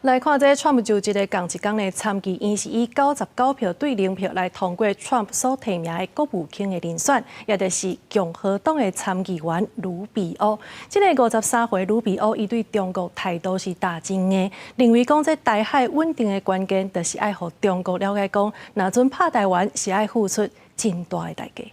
來看這川普就職的仝一工呢，參議院是以99票對0票來通過川普所提名的國務卿的人選，也就是共和黨的參議員盧比歐。這个53歲盧比歐，伊對中國態度是焦真硬，認為講這台海穩定的關鍵，就是愛予中國了解講，若準拍台灣是愛付出真大的代價。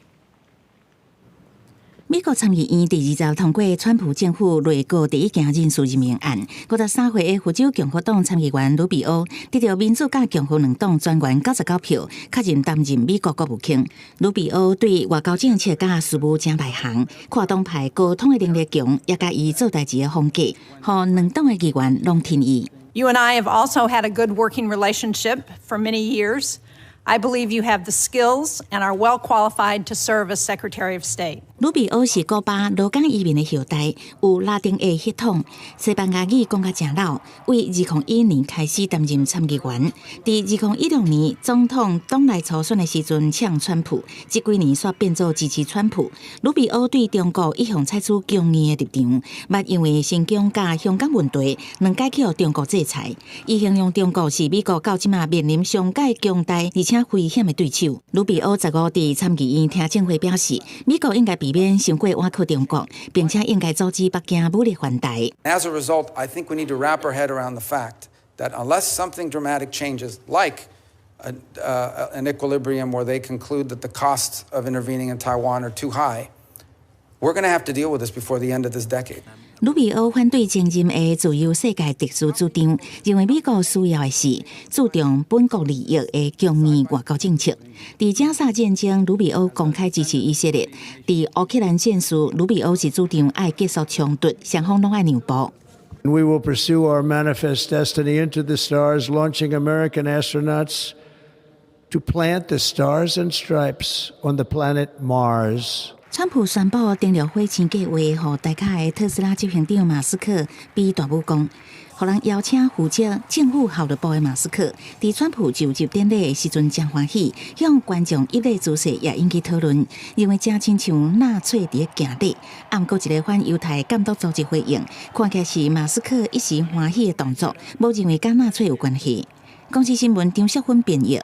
美國參議院佇二十通過川普政府內閣第一件人事任命案，53歲的佛州共和黨參議員盧比歐得著民主佮共和兩黨全員99票，確認擔任美國國務卿。盧比歐對外交政策佮事務誠內行，跨黨派溝通的能力強，也佮伊做代誌的風格，予兩黨的議員攏挺伊。 You and I have also had a good working relationship for many years. I believe you have the skills and are well qualified to serve as Secretary of State. 盧比歐是古巴勞工移民的後代，有拉丁裔血統，西班牙語講甲誠流。對2011年開始擔任參議員，佇2016年總統黨內初選的時陣嗆川普，這幾年煞變做支持川普。盧比歐對中國一向採取強硬的立場，捌因為新疆佮香港問題，兩擺去予中國制裁。伊形容中國是美國到這馬面臨上蓋強大而且危險的對手。盧比歐15佇參議院聽證會表示，美國應該避免傷過倚靠中國，並且應該阻止北京武力犯台。 As a result, I think we need to wrap our head around the fact that unless something dramatic changes, like an equilibrium where they conclude that the costs of intervening in Taiwan are too high, we're going to have to deal with this before the end of this decade. 盧比歐反對前任的自由世界特殊主張，認為美國需要的是注重本國利益的強硬外交政策。佇加沙戰爭，盧比歐公開支持以色列；佇烏克蘭戰事，盧比歐是主張愛結束衝突，雙方攏愛讓步。 We will pursue our manifest destiny into the stars, launching American astronauts to plant the stars and stripes on the planet Mars. 川普宣布登陸火星計劃，予大咖的特斯拉執行長馬斯克比大拇公，予人邀請負責政府效率部的馬斯克，佇川普就職典禮的時陣誠歡喜，向觀眾揖禮姿勢也引起討論，認為誠親像納粹佇咧行禮。啊，毋過一個反猶太監督組織回應，看起來是馬斯克一時歡喜的動作，無認為佮納粹有關係。公視新聞張淑芬編譯。